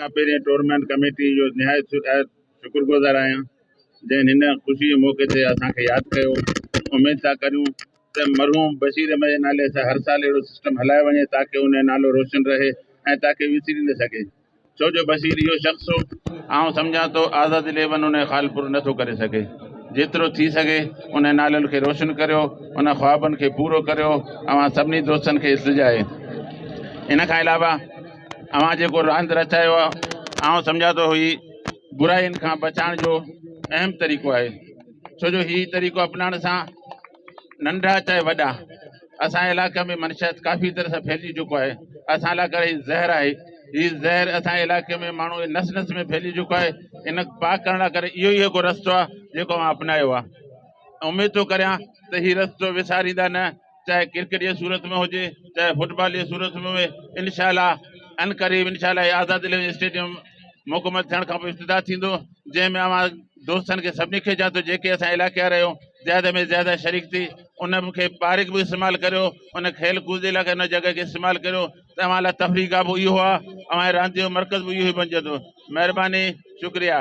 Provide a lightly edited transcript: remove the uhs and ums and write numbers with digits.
کان پهرين tournament committee جو نهايت شڪر گذار آهيان جنهن هن خوشي جي موقعي تي اسان کي ياد ڪيو. اميد ٿا ڪريون ته مرحوم بشير احمد جي نالي سان هر سال اهڙو سسٽم هلايو وڃي تاڪه ان جو نالو روشن رهي ۽ تاڪه وسري نه سگهي ڇو جو بشير اهو شخص هو آئون سمجهان ٿو آزاد اليون ان جو خال پورو نٿو ڪري سگهي جيترو ٿي سگهي ان نالن کي روشن ڪريو ان خوابن کي پورو ڪريو اوهان سڀني دوستن کي التجا آهي ان کان علاوه اوهان جيڪو راند رچايو آهي آئون سمجهان ٿو هي برائين کان بچائڻ جو اهم طريقو آهي ڇو جو هي طريقو اپنائڻ سان ننڍا چاهي وڏا اسان جي علائقي ۾ منشيات ڪافي طرح سان ڦهلجي چڪو آهي اسان لاء ڪري هي زهر آهي هي زهر اسان جي علائقي ۾ ماڻهو جي نس نس ۾ ڦهلجي چڪو آهي ان پاڪ ڪرڻ لاء ڪري اهو ئي هڪ رستو آهي جيڪو اوهان اپنايو آهي اميد ٿو ڪريان ته هي رستو وساريندا نه چاهي ڪرڪيٽ جي صورت ۾ هجي چاهي فٽبال جي صورت ۾ هجي انشاء الله ان قريب انشاء الله آزاد اليون اسٽيڊيم مڪمل ٿيڻ کان پوء افتتاح ٿيندو جنهن ۾ اوهان دوستن کي سڀني کي چوان ٿو جيڪي اسان علائقي وارا آهيو زياده ۾ زياده شريڪ ٿي ان کي پارڪ به استعمال ڪريو ان کيل ڪود جي لاء ان جڳهه کي استعمال ڪريو ته اوهان لاء تفريح گاهه به اهو آهي اوهان جي راند جو مرڪز به اهو ئي بنجندو مهرباني شڪريا.